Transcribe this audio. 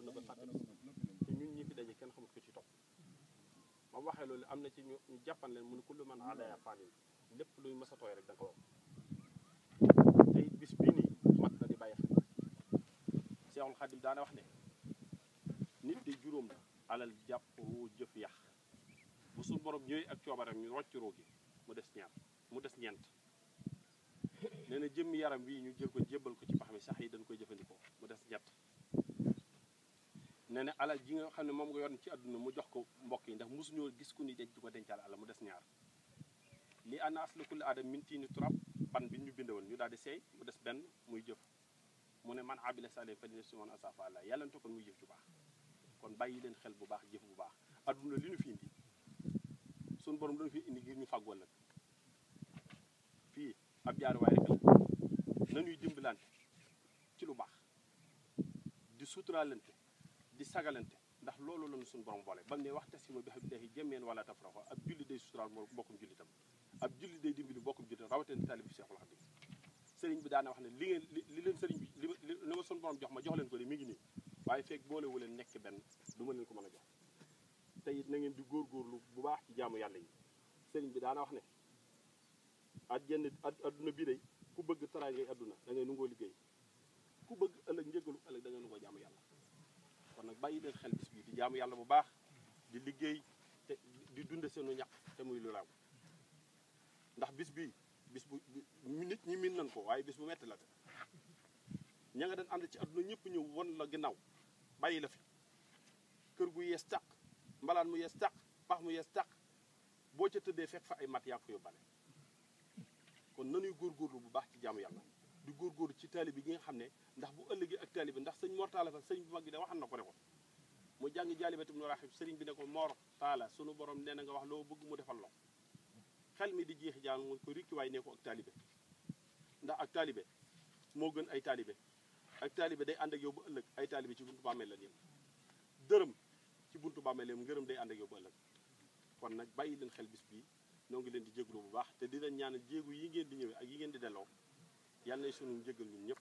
àdduna ba fàtte te ñun ñi fi daje kenn xamut ko ci topp ba mu waxee loolu am na ci ñu jàppan leen mu ne kullu man alayha fanin lépp luy mës a tooy rek da nga ko wax te it bis bii nii mat na di bàyyi xel Seexul Xadim daana wax ne nit di juróom la alal jàpp ruu jëf yax bu suñu borom ñëwee ak coobareem ñu rocc ruu gi mu des ñeent nee na jëmmi yaram bii ñu jël ko jébbal ko ci pax mi sax yi dañ koy jëfandikoo mu des ñett nee na alal ji nga xam ne moom nga yor ci àdduna mu jox ko mbokk yi ndax mosuñoo gis ku ni denc di ko dencal alal mu des ñaar li ana aslu kulli aadam min tiini turab ban bi ñu bindewoon ñu daal di seey mu des benn muy jëf mu ne man abila sale fa dina suman asafa àlla yàllante kon muy jëf ju baax kon bàyyi leen xel bu baax jëf bu baax àdduna li ñu fi indi suñu borom dañu fi indi ngir ñu fàggu ëllëg fii ab jaaruwaay rek la nañuy dimbalante ci lu baax di suturaalante di sagalante ndax loolu lañu suñu borom boole bam ne wax tasima bi hablillahi jamii'an wala tafraqu ab julli day suturaal bokkum jullitam ab julli day dimbali bokkum jullitam rawatina taalib Seexul Xadiim sëriñ bi daana wax ne li leen sëriñ bi li ma suñu borom jox ma jox leen ko de mi ngi nii waaye fekk boolewu leen nekk benn du ma leen ko mën a jox te it na ngeen di góorgóorlu bu baax ci jaamu yàlla yi sëriñ bi daana wax ne adduna bii day ku bëgg taraangay adduna da ngay nungoo liggéey ku bëgg ëllëg njëgalu ëllëg da ngay nungoo jaamu yàlla kon nag bàyyi leen xel bis bi di jaamu yàlla bu baax di liggéey te di dunde seenu ñaq te muy lu raw ndax bis bii bis bu nit ñi miin nañ ko waaye bis bu metti la te ña nga dañ ànd ci adduna ñëpp ñëw won la ginnaaw bàyyi la fi kër gu yees tàq mbalaan mu yees tàq pax mu yees tàq boo ca tëddee fekk fa ay mat yaa ko yóbbale kon nanuy góorgóorlu bu baax ci jaamu yàlla di góorgóorlu ci taalibe gi nga xam ne ndax bu ëllëgee ak taalibe ndax sëñ Mor Talla sëñ bu mag bi da waxan na ko ne ko mu jàng Jaalibatul Maraaxib sëriñ bi ne ko Mor Talla sunu borom nee na nga wax loo bëgg mu defal la xel mi di jeexi jaan mu ko rikki waay ne ko ak taalibe ndax ak taalibe moo gën ay taalibe ak taalibe day ànd ak yow ba ëllëg ay taalibe ci buntu bàmmeel la yem dërëm ci buntu bàmmeel yem ngërëm day ànd ak yow ba ëllëg kon nag bàyyi leen xel bis bii noo ngi leen di jéglu bu baax te di leen ñaanal jéegu yi ngeen di ñëwee ak yi ngeen di delloo yàlla na sunu njëgal ñun ñëpp